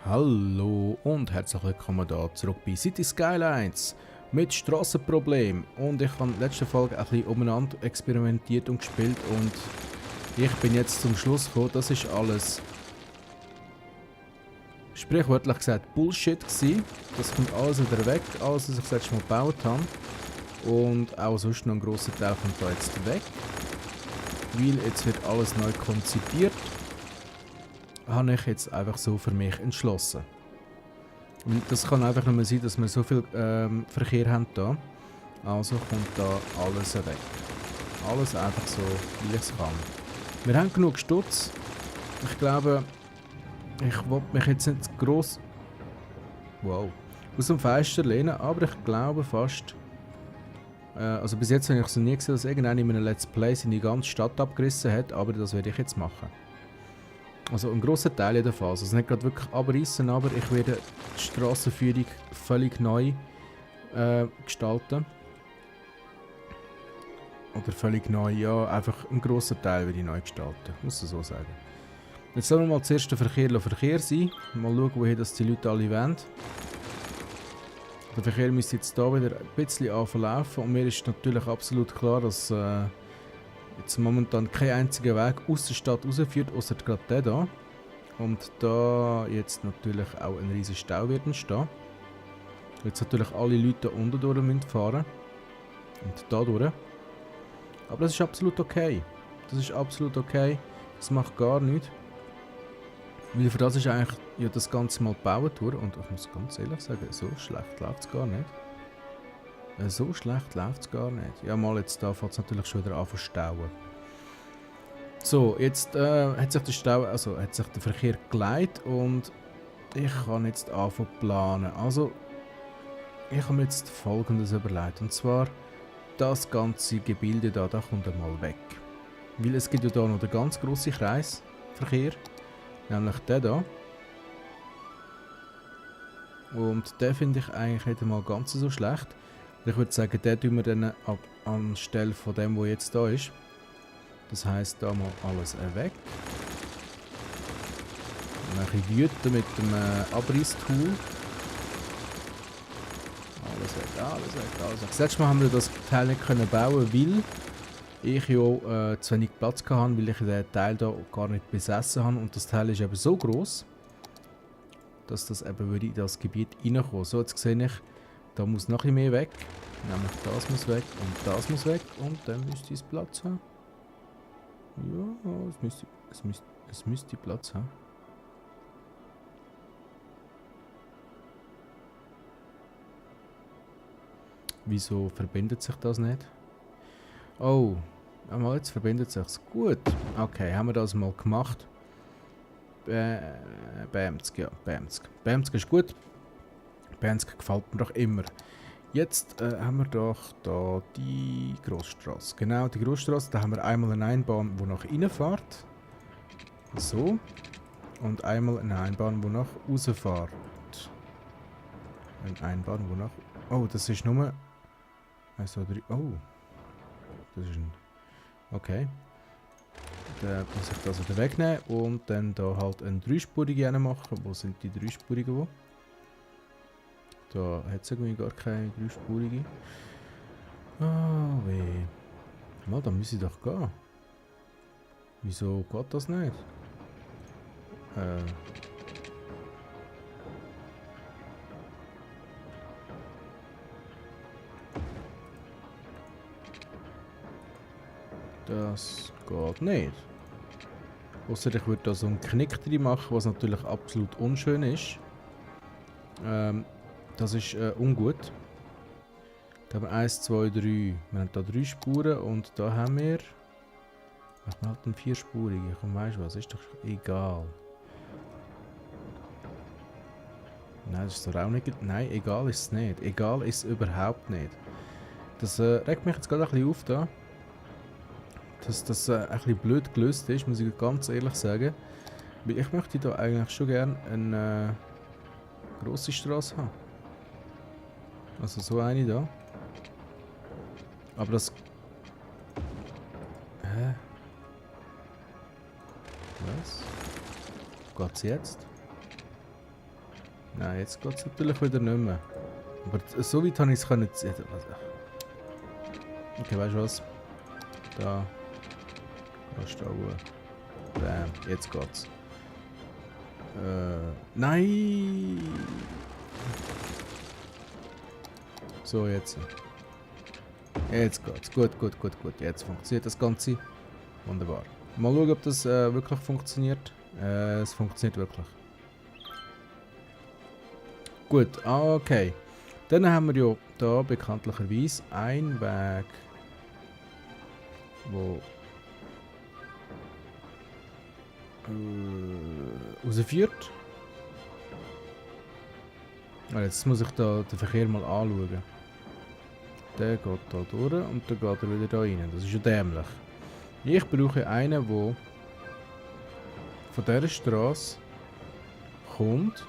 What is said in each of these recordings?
Hallo und herzlich willkommen da zurück bei City Skylines mit Strassenproblem. Und ich habe in der letzten Folge ein bisschen umeinander experimentiert und gespielt und ich bin jetzt zum Schluss gekommen, das ist alles sprichwörtlich gesagt Bullshit gewesen. Das kommt alles wieder weg, alles was ich das letzte Mal gebaut habe. Und auch sonst noch ein grosser Teil kommt da jetzt weg. Weil jetzt wird alles neu konzipiert. Habe ich jetzt einfach so für mich entschlossen. Und das kann einfach nur sein, dass wir so viel Verkehr haben da. Also kommt da alles weg. Alles einfach so, wie ich es kann. Wir haben genug Stutz. Ich glaube, ich will mich jetzt nicht gross aus dem Fenster lehnen, aber ich glaube fast... also bis jetzt habe ich es noch nie gesehen, dass irgendeiner in einem Let's Play seine ganze Stadt abgerissen hat, aber das werde ich jetzt machen. Also ein grosser Teil jedenfalls. Also nicht gerade wirklich abreißen, aber ich werde die Strassenführung völlig neu gestalten. Oder völlig neu, ja, einfach ein grosser Teil werde ich neu gestalten, muss ich so sagen. Jetzt sollen wir mal zuerst den Verkehr sein. Mal schauen, woher das die Leute alle wollen. Der Verkehr müsste jetzt hier wieder ein bisschen anlaufen und mir ist natürlich absolut klar, dass jetzt momentan kein einziger Weg aus der Stadt rausführt, außer gerade der da. Und da jetzt natürlich auch ein riesiger Stau wird entstehen. Jetzt natürlich alle Leute da unten durch müssen fahren. Und da durch. Aber das ist absolut okay. Das ist absolut okay. Das macht gar nichts. Weil für das ist eigentlich ja, das Ganze mal gebaut worden. Und ich muss ganz ehrlich sagen, so schlecht läuft es gar nicht. So schlecht läuft es gar nicht. Ja, mal jetzt da fängt es natürlich schon wieder an zu stauen. So, jetzt hat sich der Stau, also hat sich der Verkehr geleitet und ich kann jetzt anfangen zu planen. Also, ich habe mir jetzt Folgendes überlegt. Und zwar, das ganze Gebilde da kommt einmal weg. Weil es gibt ja da noch den ganz grossen Kreisverkehr. Nämlich der da. Und den finde ich eigentlich nicht einmal ganz so schlecht. Ich würde sagen, den tun wir dann anstelle von dem, was jetzt da ist. Das heisst, da mal alles weg. Dann ein bisschen wüten mit dem Abrisstool. Alles weg, alles weg, alles weg. Das letzte Mal haben wir das Teil nicht können bauen, weil ich ja zu wenig Platz hatte, weil ich den Teil da gar nicht besessen habe. Und das Teil ist eben so groß, dass das eben in das Gebiet reinkommen. So, jetzt sehe ich, da muss noch ein bisschen mehr weg. Nämlich das muss weg und das muss weg. Und dann müsste es Platz haben. Ja, es müsste Platz haben. Wieso verbindet sich das nicht? Oh, einmal jetzt verbindet sich es. Gut. Okay, haben wir das mal gemacht. Bamsk, ja, Bamsk. Bamsk ist gut. Bamsk gefällt mir doch immer. Jetzt haben wir doch da die Grossstrasse. Genau, die Grossstrasse. Da haben wir einmal eine Einbahn, die nach innen fährt. So. Und einmal eine Einbahn, die nach außen fährt. Eine Einbahn, die nach... Oh, das ist nur... Also, oh. Das ist ein... Okay. Da muss ich das wieder wegnehmen und dann da halt eine dreispurige machen. Wo sind die dreispurigen? Wo? Da hat es irgendwie gar keine dreispurige. Ah, weh. Mal, da muss ich doch gehen. Wieso geht das nicht? Das geht nicht. Ausser ich würde da so einen Knick drin machen, was natürlich absolut unschön ist. Das ist ungut. Da haben wir 1, 2, 3. Wir haben da 3 Spuren und da haben wir... Machen wir halt einen 4-spurigen. Komm, weißt du was? Ist doch egal. Nein, das ist doch auch nicht... Nein, egal ist es nicht. Egal ist es überhaupt nicht. Das regt mich jetzt gerade ein bisschen auf da. Dass das ein bisschen blöd gelöst ist, muss ich ganz ehrlich sagen. Weil ich möchte da eigentlich schon gerne eine grosse Straße haben. Also so eine da. Aber das... Hä? Was? Geht's jetzt? Nein, jetzt geht es natürlich wieder nicht mehr. Aber so weit habe ich es können ziehen. Okay, weißt du was? Da. Kannst du da. Bam, jetzt geht's. Nein! So, jetzt. Jetzt geht's. Gut. Jetzt funktioniert das Ganze. Wunderbar. Mal schauen, ob das wirklich funktioniert. Es funktioniert wirklich. Gut, okay. Dann haben wir ja da bekanntlicherweise einen Weg, wo rausführt. Jetzt muss ich da den Verkehr mal anschauen. Der geht da durch und dann geht er wieder da rein. Das ist ja dämlich. Ich brauche einen, der von dieser Straße kommt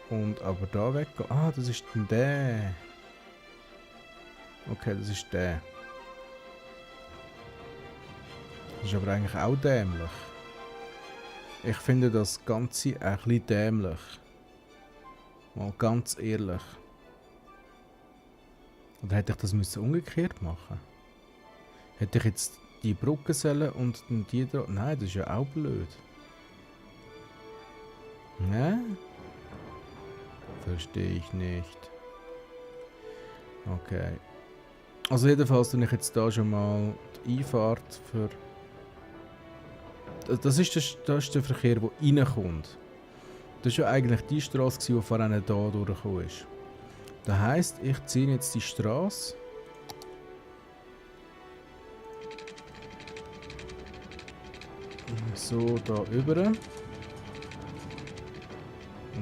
und aber da weggeht. Ah, das ist denn der. Okay, das ist der. Das ist aber eigentlich auch dämlich. Ich finde das Ganze ein bisschen dämlich. Mal ganz ehrlich. Oder hätte ich das müssen umgekehrt machen? Hätte ich jetzt die Brücke sollen und dann die da... Nein, das ist ja auch blöd. Ne? Verstehe ich nicht. Okay. Also jedenfalls tue ich jetzt da schon mal die Einfahrt für... Das ist der Verkehr, der reinkommt. Das war ja eigentlich die Straße, die vorhin hier durchgekommen ist. Das heisst, ich ziehe jetzt die Straße. So da über.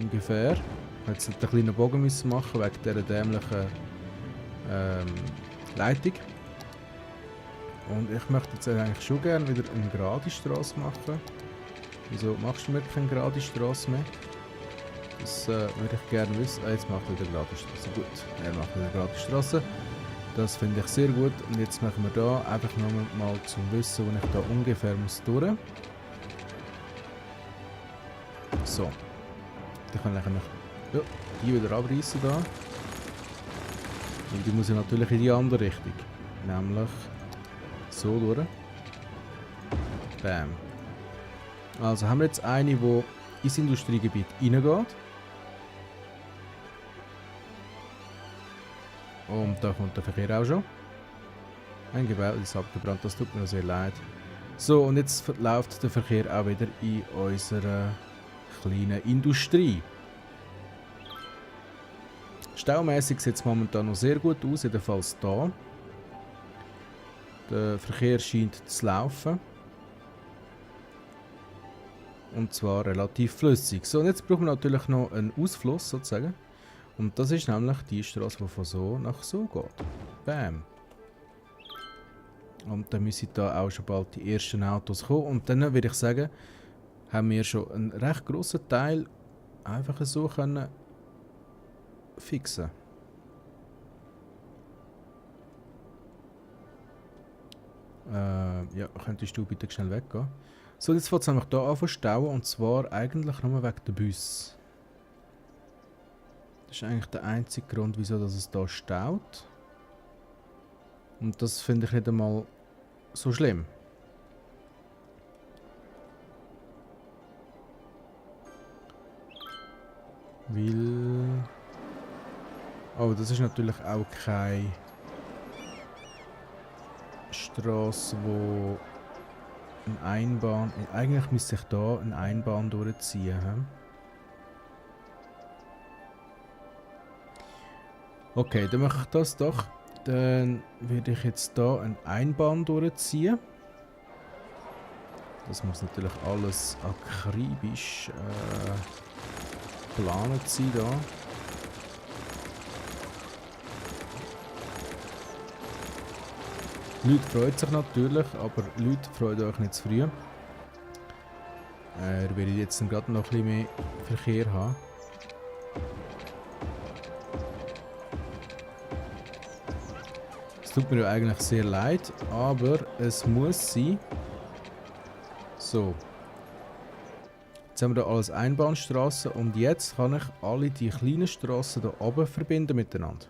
Ungefähr. Ich hätte jetzt einen kleinen Bogen müssen machen wegen dieser dämlichen Leitung. Und ich möchte jetzt eigentlich schon gerne wieder eine gerade Straße machen. Wieso machst du mir keine gerade Straße mehr? Das würde ich gerne wissen. Jetzt macht er wieder gerade Straße. Gut, er macht wieder gerade Straße. Das finde ich sehr gut. Und jetzt machen wir da einfach noch mal zum Wissen, wo ich da ungefähr muss durch. So. Dann kann ich noch die wieder abreißen da. Und die muss ich natürlich in die andere Richtung. Nämlich so durch. Bam. Also haben wir jetzt eine, die ins Industriegebiet reingeht. Und da kommt der Verkehr auch schon. Ein Gebäude ist abgebrannt, das tut mir sehr leid. So, und jetzt läuft der Verkehr auch wieder in unserer kleinen Industrie. Staumäßig sieht es momentan noch sehr gut aus, jedenfalls da. Der Verkehr scheint zu laufen. Und zwar relativ flüssig. So, und jetzt brauchen wir natürlich noch einen Ausfluss sozusagen. Und das ist nämlich die Straße, die von so nach so geht. Bam. Und dann müssen da auch schon bald die ersten Autos kommen. Und dann würde ich sagen, haben wir schon einen recht grossen Teil einfach so können fixen. Ja, könntest du bitte schnell weggehen? So, jetzt fängt es nämlich hier an zu stauen, und zwar eigentlich nur wegen der Bus. Das ist eigentlich der einzige Grund, wieso dass es hier staut. Und das finde ich nicht einmal so schlimm. Weil... Oh, das ist natürlich auch keine Straße, wo eine Einbahn... Eigentlich müsste ich da eine Einbahn durchziehen. He? Okay, dann mache ich das doch. Dann werde ich jetzt da eine Einbahn durchziehen. Das muss natürlich alles akribisch geplant sein da. Leute freuen sich natürlich, aber Leute freuen euch nicht zu früh. Ihr werdet jetzt gerade noch ein bisschen mehr Verkehr haben. Es tut mir ja eigentlich sehr leid, aber es muss sein. So. Jetzt haben wir hier alles Einbahnstraßen und jetzt kann ich alle die kleinen Straßen hier oben verbinden miteinander.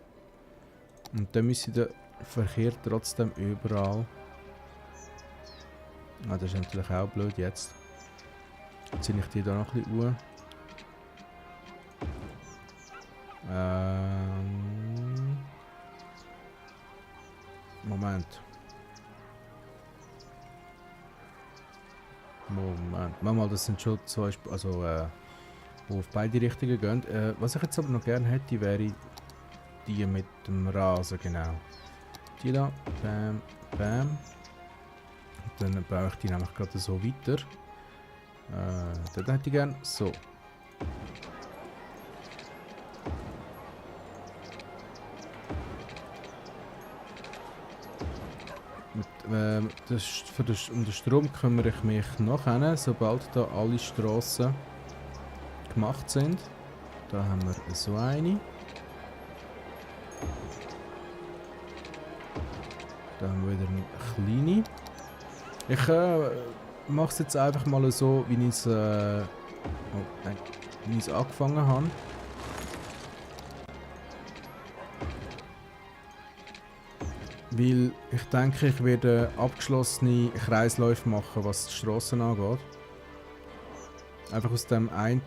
Und dann müsste der Verkehr trotzdem überall... Ah, das ist natürlich auch blöd jetzt. Jetzt ziehe ich die da noch ein bisschen uhr. Moment. Mal, das sind schon zwei die auf beide Richtungen gehen. Was ich jetzt aber noch gerne hätte, wäre die mit dem Rasen, genau. Die da, bam, bam. Und dann baue ich die nämlich gerade so weiter. Das hätte ich gerne. So. Um den Strom kümmere ich mich nachher, sobald da alle Strassen gemacht sind. Da haben wir so eine. Da haben wir wieder eine kleine. Ich mache es jetzt einfach mal so, wie ich es angefangen habe. Weil ich denke, ich werde abgeschlossene Kreisläufe machen, was die Strassen angeht. Einfach aus dem einen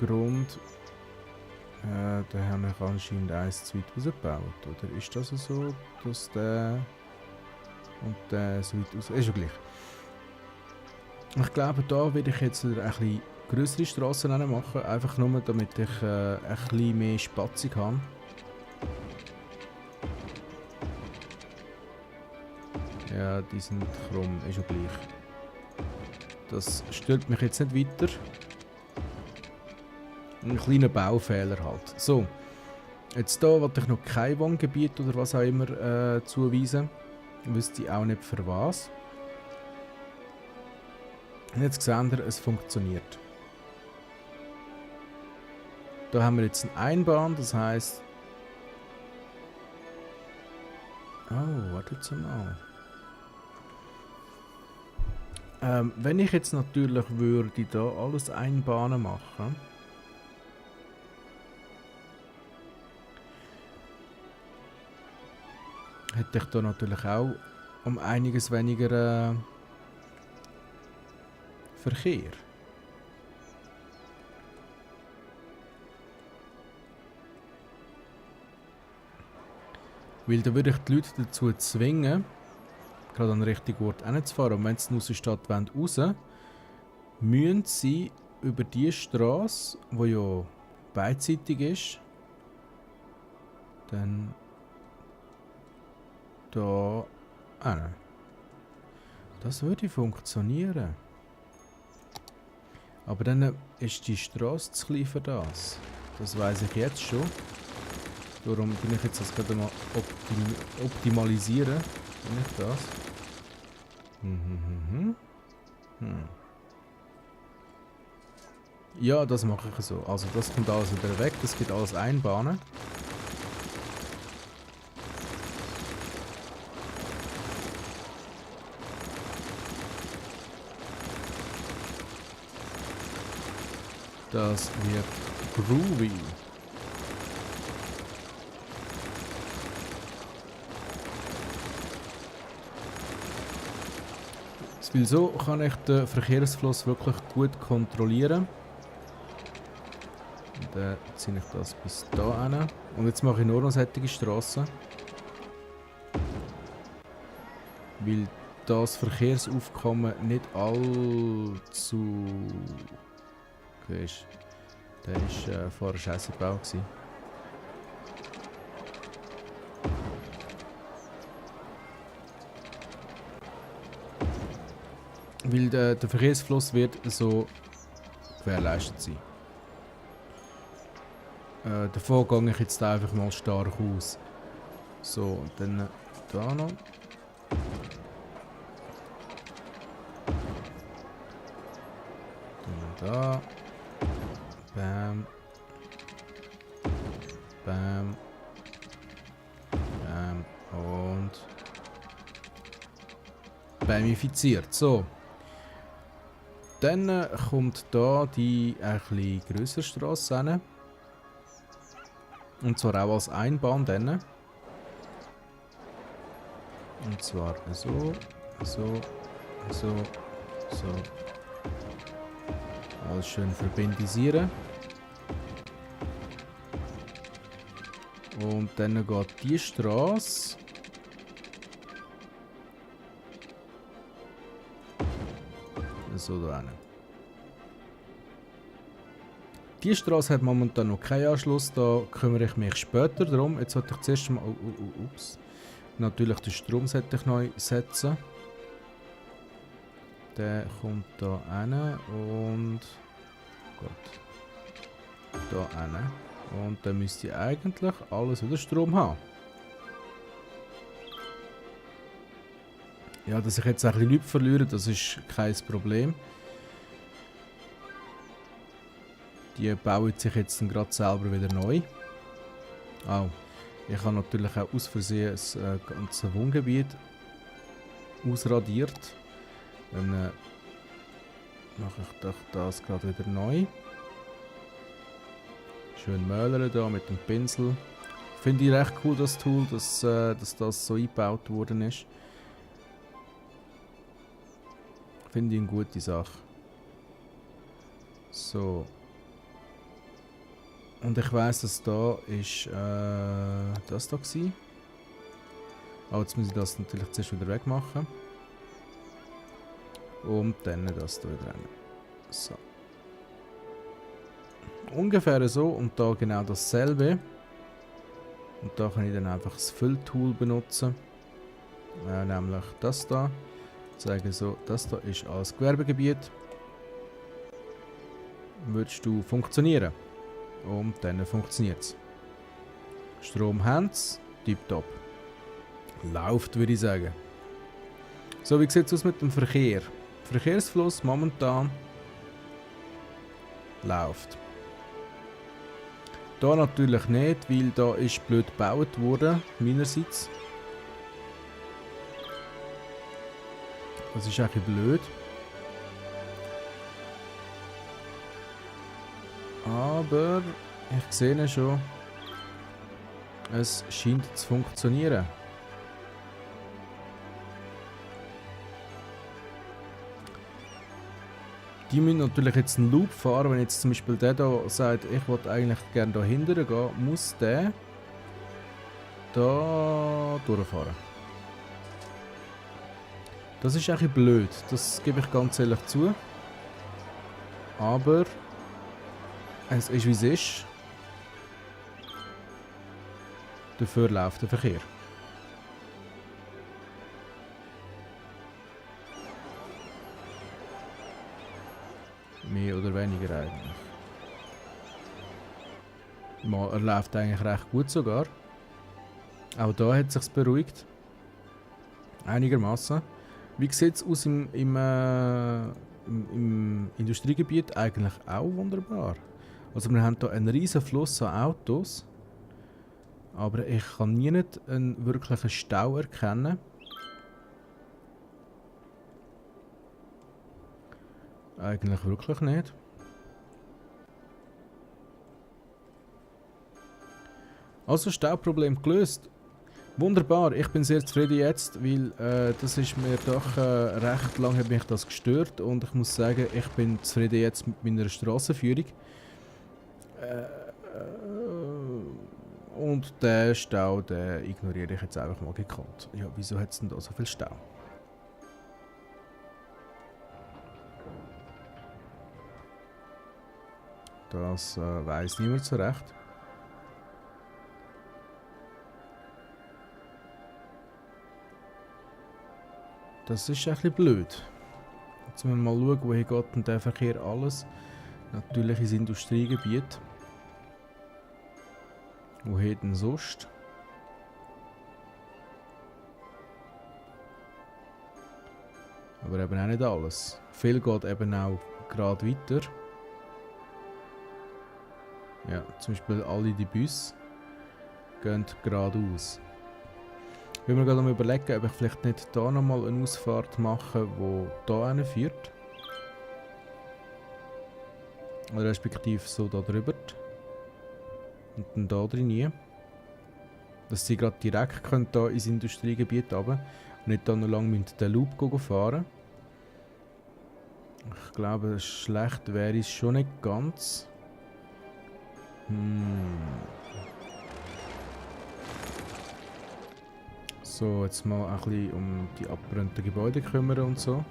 Grund, da habe ich anscheinend eins zu weit rausgebaut. Oder ist das so, dass der und der so weit raus... Ist ja gleich. Ich glaube, da werde ich jetzt wieder ein bisschen grössere Strassen machen, einfach nur damit ich ein bisschen mehr Spatzung habe. Ja, die sind krumm, ist ja gleich. Das stört mich jetzt nicht weiter. Ein kleiner Baufehler halt. So, jetzt hier wollte ich noch kein Wohngebiet oder was auch immer zuweisen. Ich wüsste auch nicht für was. Und jetzt seht ihr, es funktioniert. Da haben wir jetzt eine Einbahn, das heisst... Oh, wartet mal. Wenn ich jetzt natürlich würde da alles Einbahnen machen, hätte ich da natürlich auch um einiges weniger Verkehr. Weil da würde ich die Leute dazu zwingen, gerade an den richtigen Ort hinzufahren. Und wenn sie aus der Stadt raus wollen, müssen sie über die Straße, die ja beidseitig ist, dann da hin. Das würde funktionieren. Aber dann ist die Straße zu klein für das. Das weiss ich jetzt schon. Darum bin ich jetzt das gerade mal optimalisieren. Nicht das. Ja, das mache ich so. Also das kommt alles wieder weg. Das geht alles Einbahnen. Das wird groovy. Weil so kann ich den Verkehrsfluss wirklich gut kontrollieren. Und dann ziehe ich das bis da hin. Und jetzt mache ich nur noch solche Strassen. Weil das Verkehrsaufkommen nicht allzu... Okay, der war vorher scheiße gebaut. Weil der Verkehrsfluss wird so gewährleistet sein. Davon gehe ich jetzt einfach mal stark aus. So, und dann da noch. Dann da. Bam. Bam. Bam. Und bamifiziert. So. Dann kommt da die etwas grössere Strasse hin. Und zwar auch als Einbahn dann. Und zwar so, so, so, so. Alles schön verbindisieren. Und dann geht die Straße so da hin. Die Straße hat momentan noch keinen Anschluss, da kümmere ich mich später darum. Jetzt sollte ich zuerst mal ups. Natürlich den Strom sollte ich neu setzen. Der kommt da hin und gut. Da hin. Und dann müsste ich eigentlich alles wieder Strom haben. Ja, dass ich jetzt ein bisschen Leute verliere, das ist kein Problem. Die bauen sich jetzt gerade selber wieder neu. Oh, ich habe natürlich auch aus Versehen das ganze Wohngebiet ausradiert. Dann mache ich doch das gerade wieder neu. Schön mölern da mit dem Pinsel. Finde ich recht cool, das Tool, dass das so eingebaut worden ist. Finde ich eine gute Sache. So. Und ich weiss, dass da ist das da war. Aber jetzt muss ich das natürlich zuerst wieder wegmachen. Und dann das da wieder rein. So. Ungefähr so und da genau dasselbe. Und da kann ich dann einfach das Fülltool benutzen. Nämlich das da. Sagen so, das da ist als Gewerbegebiet. Würdest du funktionieren? Und dann funktioniert es. Strom haben sie, tipptopp. Läuft, würde ich sagen. So, wie sieht es aus mit dem Verkehr? Verkehrsfluss momentan läuft. Da natürlich nicht, weil da ist blöd gebaut worden, meinerseits. Das ist eigentlich blöd. Aber ich sehe schon, es scheint zu funktionieren. Die müssen natürlich jetzt einen Loop fahren. Wenn jetzt zum Beispiel der da sagt, ich wollte eigentlich gerne da hinten gehen, muss der da durchfahren. Das ist eigentlich blöd, das gebe ich ganz ehrlich zu. Aber es ist wie es ist. Dafür läuft der Verkehr. Mehr oder weniger eigentlich. Er läuft eigentlich recht gut sogar. Auch da hat es sich beruhigt. Einigermaßen. Wie sieht es aus im Industriegebiet? Eigentlich auch wunderbar. Also wir haben hier einen riesen Fluss an Autos. Aber ich kann nie einen wirklichen Stau erkennen. Eigentlich wirklich nicht. Also Stauproblem gelöst. Wunderbar, ich bin sehr zufrieden jetzt, weil das ist mir doch recht lange hat mich das gestört und ich muss sagen, ich bin zufrieden jetzt mit meiner Strassenführung. Und den Stau, den ignoriere ich jetzt einfach mal gekonnt. Ja, wieso hat es denn da so viel Stau? Das weiss niemand so recht. Das ist ein bisschen blöd. Jetzt müssen wir mal schauen, woher geht denn der Verkehr alles. Natürlich ins Industriegebiet. Woher denn sonst? Aber eben auch nicht alles. Viel geht eben auch gerade weiter. Ja, zum Beispiel alle die Busse gehen geradeaus. Ich will mir gerade mal überlegen, ob ich vielleicht nicht hier nochmal eine Ausfahrt mache, die hier hinführt. Oder respektive so da drüber. Und dann da drin nie. Dass sie gerade direkt können da ins Industriegebiet runter und nicht da noch lange den Loop fahren. Ich glaube, schlecht wäre es schon nicht ganz. So, jetzt mal ein bisschen um die abgebrannten Gebäude kümmern und so.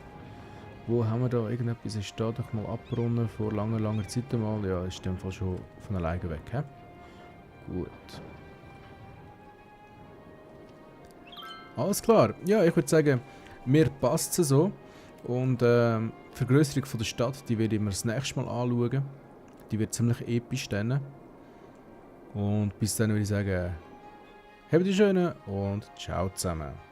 Wo haben wir da irgendetwas? Ist da doch mal abbrunnen vor langer Zeit mal? Ja, ist in dem Fall schon von alleine weg, he? Gut. Alles klar. Ja, ich würde sagen, mir passt es so. Und die Vergrößerung von der Stadt, die werde ich mir das nächste Mal anschauen. Die wird ziemlich episch dann. Und bis dann würde ich sagen, habt ihr schön und ciao zusammen.